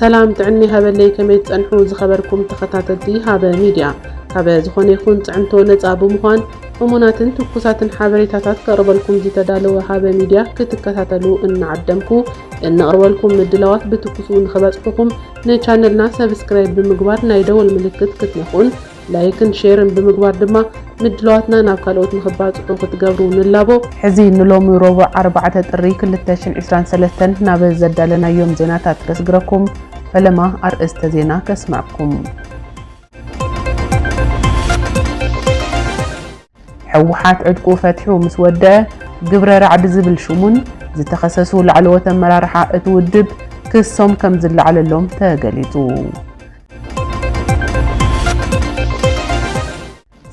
ሰላም ጥዕና ሃበለይ፣ ከመይ ትጸንሑ ዝኸበርኩም ተኸታተልቲ ሃበ ሚድያ? ካበ ዝኾነ ይኹን ጽዕንቶ ነጻ ብምዃን እሙናትን ትኩሳትን ሓበሬታታት ከቕርበልኩም ዝተዳለወ ሃበ ሚድያ ክትከታተሉ እናዓደምኩ፣ እነቕርበልኩም ምድላዋት ብትኩሱ ንኽበጽሑኹም ንቻነልና ሰብስክራይብ ብምግባር ናይ ደወል ምልክት ክትነኽኡን ላይክን ሼርን ብምግባር ድማ ምድላዋትና ናብ ካልኦት ንኽባጽሑ ክትገብሩ ንላቦ። ሕዚ ንሎሚ ረቡዕ ኣርባዕተ ጥሪ ክልተ ሽሕን ዕስራን ሰለስተን ናብ ዘዳለናዮም ዜናታት ከስግረኩም። ፈለማ ኣርእስተ ዜና ከስምዐኩም። ህወሓት ዕጥቁ ፈቲሑ ምስ ወደአ ግብረ ራዕዲ ዝብል ሽሙን ዝተኸሰሱ ላዕለዎት ኣመራርሓ እቲ ውድብ ክሶም ከም ዝለዓለሎም ተገሊጹ።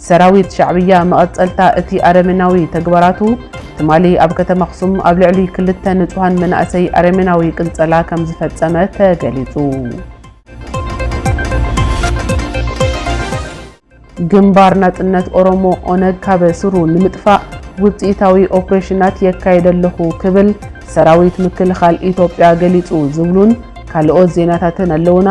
ሰራዊት ሻዕብያ መቐጸልታ እቲ ኣረሜናዊ ተግባራቱ ትማሊ ኣብ ከተማ ኣኽሱም ኣብ ልዕሊ ክልተ ንጹሃን መናእሰይ ኣረሜናዊ ቅንጸላ ከም ዝፈጸመ ተገሊጹ። ግንባር ናጽነት ኦሮሞ ኦነግ ካብ ስሩ ንምጥፋእ ውጽኢታዊ ኦፕሬሽናት የካይድ ኣለኹ ክብል ሰራዊት ምክልኻል ኢትዮጵያ ገሊጹ ዝብሉን ካልኦት ዜናታትን ኣለውና።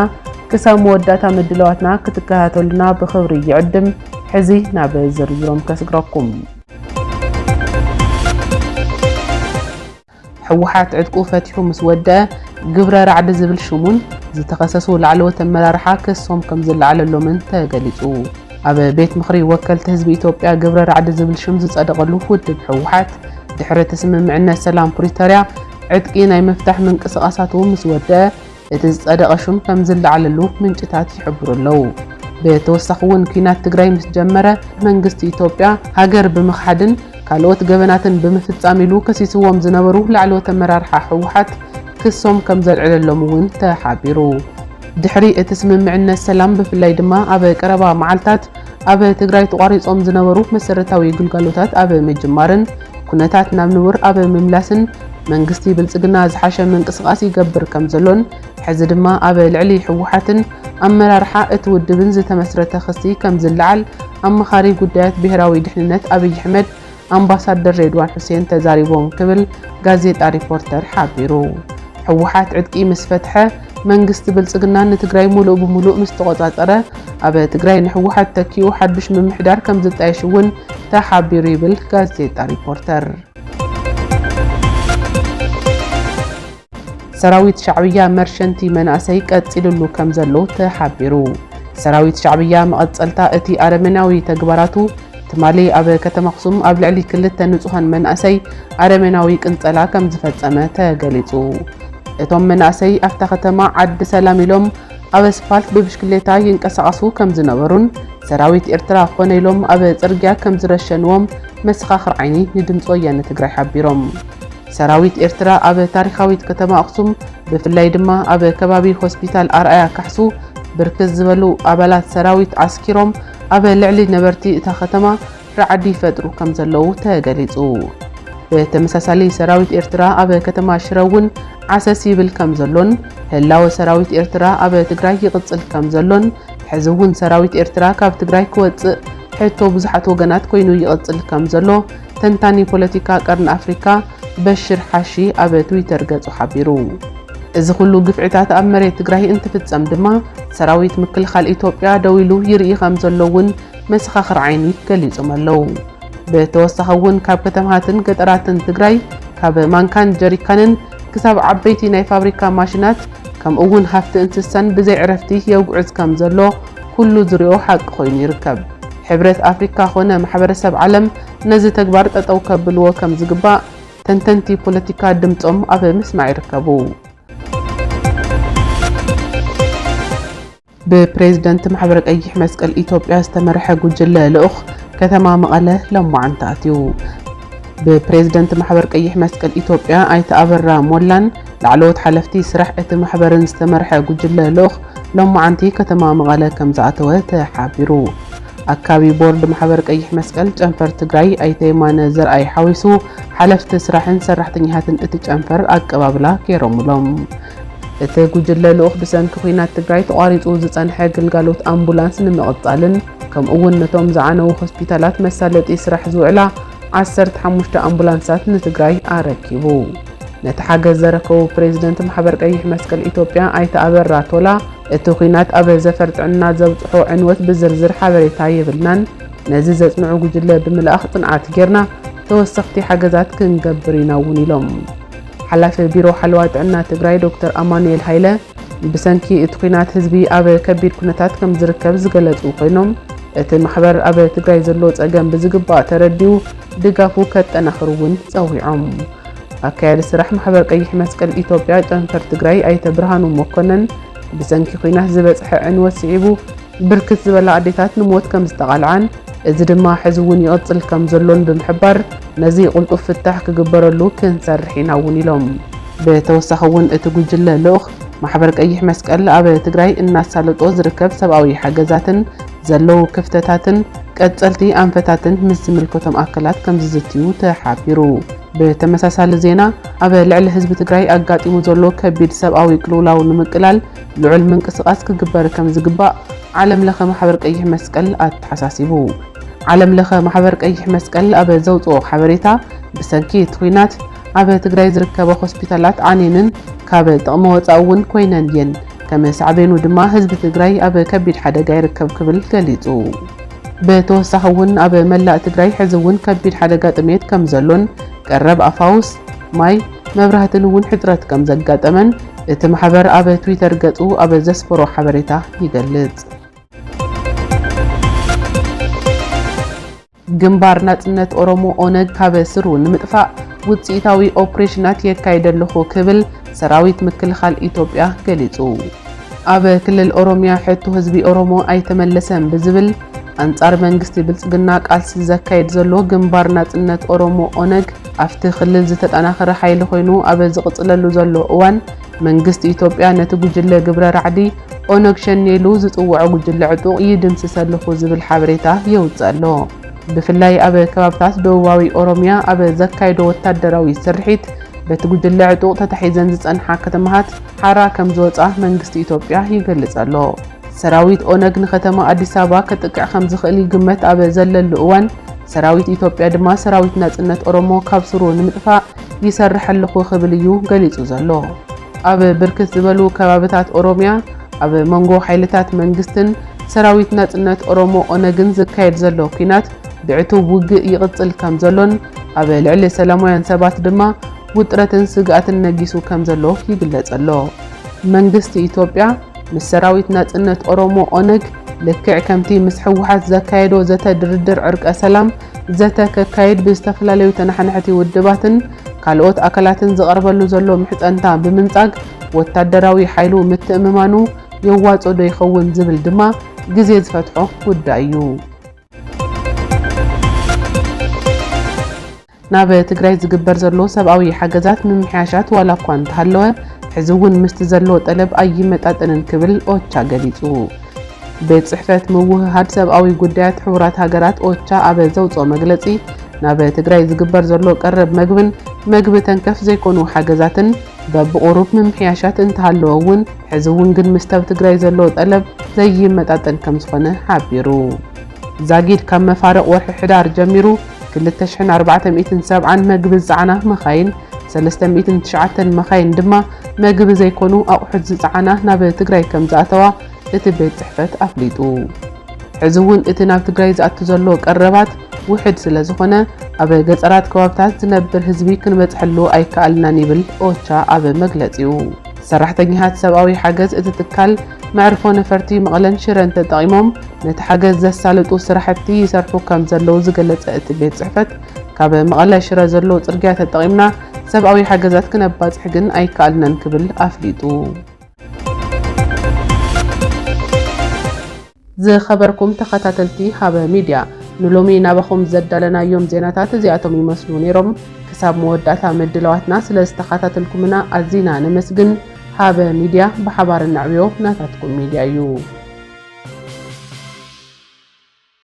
ክሳብ መወዳእታ ምድላዋትና ክትከታተሉና ብኽብሪ ይዕድም። ሕዚ ናብ ዝርዝሮም ከስግረኩም። ህወሓት ዕጥቁ ፈቲሑ ምስ ወደአ ግብረ ራዕዲ ዝብል ሽሙን ዝተኸሰሱ ላዕለዎት ኣመራርሓ ክሶም ከም ዝለዓለሎምን ተገሊጹ። ኣብ ቤት ምኽሪ ወከልቲ ህዝቢ ኢትዮጵያ ግብረ ራዕዲ ዝብል ሽም ዝጸደቐሉ ውድብ ህወሓት ድሕሪ እቲ ስምምዕነት ሰላም ፕሪቶርያ ዕጥቂ ናይ ምፍታሕ ምንቅስቓሳቱ ምስ ወደአ እቲ ዝጸደቐ ሽም ከም ዝለዓለሉ ምንጭታት ይሕብሩ ኣለዉ። ብተወሳኺ እውን ኲናት ትግራይ ምስ ጀመረ መንግስቲ ኢትዮጵያ ሃገር ብምኽሓድን ካልኦት ገበናትን ብምፍጻም ኢሉ ከሲስዎም ዝነበሩ ላዕለዎት ኣመራርሓ ህወሓት ክሶም ከም ዘልዕለሎም እውን ተሓቢሩ። ድሕሪ እቲ ስምምዕነት ሰላም ብፍላይ ድማ ኣብ ቀረባ መዓልታት ኣብ ትግራይ ተቋሪጾም ዝነበሩ መሰረታዊ ግልጋሎታት ኣብ ምጅማርን ኩነታት ናብ ንቡር ኣብ ምምላስን መንግስቲ ብልጽግና ዝሓሸ ምንቅስቓስ ይገብር ከም ዘሎን ሕዚ ድማ ኣብ ልዕሊ ህወሓትን ኣመራርሓ እቲ ውድብን ዝተመስረተ ክሲ ከም ዝለዓል ኣማኻሪ ጉዳያት ብሄራዊ ድሕንነት ኣብይ ኣሕመድ ኣምባሳደር ሬድዋን ሑሴን ተዛሪቦም ክብል ጋዜጣ ሪፖርተር ሓቢሩ። ህወሓት ዕጥቂ ምስ ፈትሐ መንግስቲ ብልጽግና ንትግራይ ሙሉእ ብሙሉእ ምስ ተቖጻጸረ ኣብ ትግራይ ንህወሓት ተኪኡ ሓዱሽ ምምሕዳር ከም ዝጣየሽ እውን ተሓቢሩ ይብል ጋዜጣ ሪፖርተር። ሰራዊት ሻዕብያ መርሸንቲ መናእሰይ ቀጺሉሉ ከም ዘሎ ተሓቢሩ። ሰራዊት ሻዕብያ መቐጸልታ እቲ ኣረሜናዊ ተግባራቱ ትማሊ ኣብ ከተማ ኣኽሱም ኣብ ልዕሊ ክልተ ንጹሃን መናእሰይ ኣረሜናዊ ቅንጸላ ከም ዝፈጸመ ተገሊጹ። እቶም መናእሰይ ኣብታ ከተማ ዓዲ ሰላም ኢሎም ኣብ ኣስፋልት ብብሽክሌታ ይንቀሳቐሱ ከም ዝነበሩን ሰራዊት ኤርትራ ኮነ ኢሎም ኣብ ጽርግያ ከም ዝረሸንዎም መሰኻኽር ዓይኒ ንድምፂ ወያነ ትግራይ ሓቢሮም። ሰራዊት ኤርትራ ኣብ ታሪኻዊት ከተማ ኣኽሱም ብፍላይ ድማ ኣብ ከባቢ ሆስፒታል ኣርኣያ ካሕሱ ብርክት ዝበሉ ኣባላት ሰራዊት ኣስኪሮም ኣብ ልዕሊ ነበርቲ እታ ከተማ ራዕዲ ይፈጥሩ ከም ዘለዉ ተገሊጹ። ብተመሳሳሊ ሰራዊት ኤርትራ ኣብ ከተማ ሽረ እውን ዓሰስ ይብል ከም ዘሎን ህላወ ሰራዊት ኤርትራ ኣብ ትግራይ ይቕጽል ከም ዘሎን ሕዚ እውን ሰራዊት ኤርትራ ካብ ትግራይ ክወጽእ ሕቶ ብዙሓት ወገናት ኮይኑ ይቕጽል ከም ዘሎ ተንታኒ ፖለቲካ ቀርኒ ኣፍሪካ በሽር ሓሺ ኣብ ትዊተር ገጹ ሓቢሩ። እዚ ኩሉ ግፍዕታት ኣብ መሬት ትግራይ እንትፍጸም ድማ ሰራዊት ምክልኻል ኢትዮጵያ ደው ኢሉ ይርኢ ከም ዘሎ እውን መሰኻኽር ዓይኒ ገሊጾም ኣለዉ። ብተወሳኺ እውን ካብ ከተማታትን ገጠራትን ትግራይ ካብ ማንካን ጀሪካንን ክሳብ ዓበይቲ ናይ ፋብሪካ ማሽናት ከምኡ እውን ሃፍቲ እንስሳን ብዘይ ዕረፍቲ የጉዕዝ ከም ዘሎ ኩሉ ዝሪኦ ሓቂ ኮይኑ ይርከብ። ሕብረት ኣፍሪካ ኮነ ማሕበረሰብ ዓለም ነዚ ተግባር ጠጠው ከብልዎ ከም ዝግባእ ተንተንቲ ፖለቲካ ድምፆም ኣብ ምስማዕ ይርከቡ። ብፕሬዝደንት ማሕበር ቀይሕ መስቀል ኢትዮጵያ ዝተመርሐ ጉጅለ ልኡኽ ከተማ መቐለ ሎማዓንቲ ኣትዩ። ብፕሬዝደንት ማሕበር ቀይሕ መስቀል ኢትዮጵያ ኣይተ ኣበራ ሞላን ላዕለዎት ሓለፍቲ ስራሕ እቲ ማሕበርን ዝተመርሐ ጉጅለ ልኡኽ ሎማዓንቲ ከተማ መቐለ ከም ዝኣተወ ተሓቢሩ። ኣካቢ ቦርድ ማሕበር ቀይሕ መስቀል ጨንፈር ትግራይ ኣይተ የማነ ዘርኣይ ሓዊሱ ሓለፍቲ ስራሕን ሰራሕተኛታትን እቲ ጨንፈር ኣቀባብላ ገይሮምሎም። እቲ ጉጅለ ልኡኽ ብሰንኪ ኲናት ትግራይ ተቋሪፁ ዝፀንሐ ግልጋሎት ኣምቡላንስ ንምቕፃልን ከምኡ እውን ነቶም ዝዓነዉ ሆስፒታላት መሳለጢ ስራሕ ዝውዕላ ዓሰርተ ሓሙሽተ ኣምቡላንሳት ንትግራይ ኣረኪቡ። ነቲ ሓገዝ ዘረከቡ ፕሬዝደንት ማሕበር ቀይሕ መስቀል ኢትዮጵያ ኣይተ ኣበራ ቶላ፣ እቲ ኲናት ኣብ ዘፈር ጥዕና ዘብፅሖ ዕንወት ብዝርዝር ሓበሬታ የብልናን፣ ነዚ ዘፅንዑ ጉጅለ ብምልኣኽ ፅንዓት ጌርና ተወሰኽቲ ሓገዛት ክንገብር ኢና እውን ኢሎም። ሓላፊ ቢሮ ሓለዋ ጥዕና ትግራይ ዶክተር ኣማኑኤል ሃይለ፣ ብሰንኪ እቲ ኲናት ህዝቢ ኣብ ከቢድ ኩነታት ከም ዝርከብ ዝገለጹ ኮይኖም፣ እቲ ማሕበር ኣብ ትግራይ ዘሎ ጸገም ብዝግባእ ተረዲኡ ድጋፉ ከጠናኽር እውን ጸዊዖም። ኣካያዲ ስራሕ ማሕበር ቀይሕ መስቀል ኢትዮጵያ ጨንፈር ትግራይ ኣይተ ብርሃኑ መኮነን፣ ብሰንኪ ኲናት ዝበጽሐ ዕንወት ስዒቡ ብርክት ዝበላ ኣዴታት ንሞት ከም ዝተቓልዓን፣ እዚ ድማ ሕዚ እውን ይቕጽል ከም ዘሎን ብምሕባር፣ ነዚ ቅልጡፍ ፍታሕ ክግበረሉ ክንሰርሕ ኢና እውን ኢሎም። ብተወሳኺ እውን እቲ ጉጅለ ልኡኽ ማሕበር ቀይሕ መስቀል ኣብ ትግራይ እናሳለጦ ዝርከብ ሰብኣዊ ሓገዛትን ዘለዉ ክፍተታትን ቀጸልቲ ኣንፈታትን ምስ ዝምልከቶም ኣካላት ከም ዝዝትዩ ተሓቢሩ። ብተመሳሳሊ ዜና፣ ኣብ ልዕሊ ህዝቢ ትግራይ ኣጋጢሙ ዘሎ ከቢድ ሰብኣዊ ቅልውላው ንምቅላል ልዑል ምንቅስቓስ ክግበር ከም ዝግባእ ዓለም ለኸ ማሕበር ቀይሕ መስቀል ኣተሓሳሲቡ። ዓለም ለኸ ማሕበር ቀይሕ መስቀል ኣብ ዘውፅኦ ሓበሬታ፣ ብሰንኪ እቲ ኲናት ኣብ ትግራይ ዝርከባ ሆስፒታላት ዓንየንን ካብ ጥቕሚ ወፃኢ እውን ኮይነን እየን። ከም ሳዕቤኑ ድማ ህዝቢ ትግራይ ኣብ ከቢድ ሓደጋ ይርከብ ክብል ገሊፁ። ብተወሳኺ እውን ኣብ መላእ ትግራይ ሕዚ እውን ከቢድ ሓደጋ ጥሜት ከም ዘሎን ቀረብ ኣፋውስ፣ ማይ፣ መብራህትን እውን ሕፅረት ከም ዘጋጠመን እቲ ማሕበር ኣብ ትዊተር ገፁ ኣብ ዘስፈሮ ሓበሬታ ይገልጽ። ግንባር ናጽነት ኦሮሞ ኦነግ ካብ ስሩ ንምጥፋእ ውጽኢታዊ ኦፕሬሽናት የካይድ ኣለኹ ክብል ሰራዊት ምክልኻል ኢትዮጵያ ገሊጹ። ኣብ ክልል ኦሮሚያ ሕቶ ህዝቢ ኦሮሞ ኣይተመለሰን ብዝብል ኣንጻር መንግስቲ ብልጽግና ቃልሲ ዘካይድ ዘሎ ግንባር ናጽነት ኦሮሞ ኦነግ ኣብቲ ክልል ዝተጠናኸረ ሓይሊ ኮይኑ ኣብ ዝቕጽለሉ ዘሎ እዋን መንግስቲ ኢትዮጵያ ነቲ ጉጅለ ግብረ ራዕዲ ኦነግ ሸኔ ኢሉ ዝጽውዖ ጉጅለ ዕጡቕ ይድምስስ ኣለኹ ዝብል ሓበሬታ የውጽእ ኣሎ። ብፍላይ ኣብ ከባብታት ደቡባዊ ኦሮሚያ ኣብ ዘካይዶ ወታደራዊ ስርሒት በቲ ጉጅለ ዕጡቕ ተታሒዘን ዝጸንሓ ከተማታት ሓራ ከም ዝወጻ መንግስቲ ኢትዮጵያ ይገልጽ ኣሎ። ሰራዊት ኦነግ ንከተማ ኣዲስ ኣበባ ከጥቅዕ ከም ዝኽእል ይግመት ኣብ ዘለሉ እዋን፣ ሰራዊት ኢትዮጵያ ድማ ሰራዊት ናጽነት ኦሮሞ ካብ ስሩ ንምጥፋእ ይሰርሕ ኣለኹ ክብል እዩ ገሊጹ ዘሎ። ኣብ ብርክት ዝበሉ ከባብታት ኦሮሚያ ኣብ መንጎ ሓይልታት መንግስትን ሰራዊት ናጽነት ኦሮሞ ኦነግን ዝካየድ ዘሎ ኲናት ብዕቱብ ውግእ ይቕጽል ከም ዘሎን ኣብ ልዕሊ ሰላማውያን ሰባት ድማ ውጥረትን ስግኣትን ነጊሱ ከም ዘሎ ይግለጽ ኣሎ። መንግስቲ ኢትዮጵያ ምስ ሰራዊት ናጽነት ኦሮሞ ኦነግ ልክዕ ከምቲ ምስ ህወሓት ዘካየዶ ዘተ ድርድር ዕርቀ ሰላም ዘተ ከካይድ ብዝተፈላለዩ ተነሓናሕቲ ውድባትን ካልኦት ኣካላትን ዝቐርበሉ ዘሎ ምሕጸንታ ብምንጻግ ወታደራዊ ሓይሉ ምትእምማኑ የዋጽኦ ዶ ይኸውን ዝብል ድማ ግዜ ዝፈትሖ ጉዳይ እዩ። ናብ ትግራይ ዝግበር ዘሎ ሰብኣዊ ሓገዛት ምምሕያሻት ዋላ እኳ እንተሃለወ፣ ሕዚ እውን ምስቲ ዘሎ ጠለብ ኣይመጣጠንን ክብል ኦቻ ገሊጹ። ቤት ጽሕፈት ምውህሃድ ሰብኣዊ ጉዳያት ሕቡራት ሃገራት ኦቻ ኣብ ዘውጽኦ መግለጺ፣ ናብ ትግራይ ዝግበር ዘሎ ቀረብ መግብን መግቢ ተንከፍ ዘይኮኑ ሓገዛትን በብቑሩብ ምምሕያሻት እንተሃለወ እውን፣ ሕዚ እውን ግን ምስቲ ኣብ ትግራይ ዘሎ ጠለብ ዘይመጣጠን ከም ዝኾነ ሓቢሩ። ዛጊድ ካብ መፋርቕ ወርሒ ሕዳር ጀሚሩ ክልተ ሽሕን ኣርባዕተ ሚእትን ሰብዓን መግቢ ዝጸዓና መኻይን፣ ሰለስተ ሚእትን ትሽዓተን መኻይን ድማ መግቢ ዘይኮኑ ኣቑሑት ዝጸዓና ናብ ትግራይ ከም ዝኣተዋ እቲ ቤት ጽሕፈት ኣፍሊጡ። ሕዚ እውን እቲ ናብ ትግራይ ዝኣቱ ዘሎ ቀረባት ውሕድ ስለ ዝኾነ፣ ኣብ ገጠራት ከባብታት ዝነብር ህዝቢ ክንበጽሐሉ ኣይከኣልናን ይብል ኦቻ ኣብ መግለጺኡ። ሰራሕተኛታት ሰብኣዊ ሓገዝ እቲ ትካል መዕርፎ ነፈርቲ መቐለን ሽረን ተጠቒሞም ነቲ ሓገዝ ዘሳልጡ ስራሕቲ ይሰርሑ ከም ዘለዉ ዝገለጸ እቲ ቤት ጽሕፈት፣ ካብ መቐለ ሽረ ዘሎ ጽርግያ ተጠቒምና ሰብኣዊ ሓገዛት ክነባጽሕ ግን ኣይከኣልናን ክብል ኣፍሊጡ። ዝኸበርኩም ተኸታተልቲ ሃበ ሚድያ፣ ንሎሚ ናባኹም ዘዳለናዮም ዜናታት እዚኣቶም ይመስሉ ነይሮም። ክሳብ መወዳእታ ምድላዋትና ስለ ዝተኸታተልኩምና ኣዚና ነመስግን። ሃበ ሚድያ፣ ብሓባር እነዕብዮ ናታትኩም ሚድያ እዩ።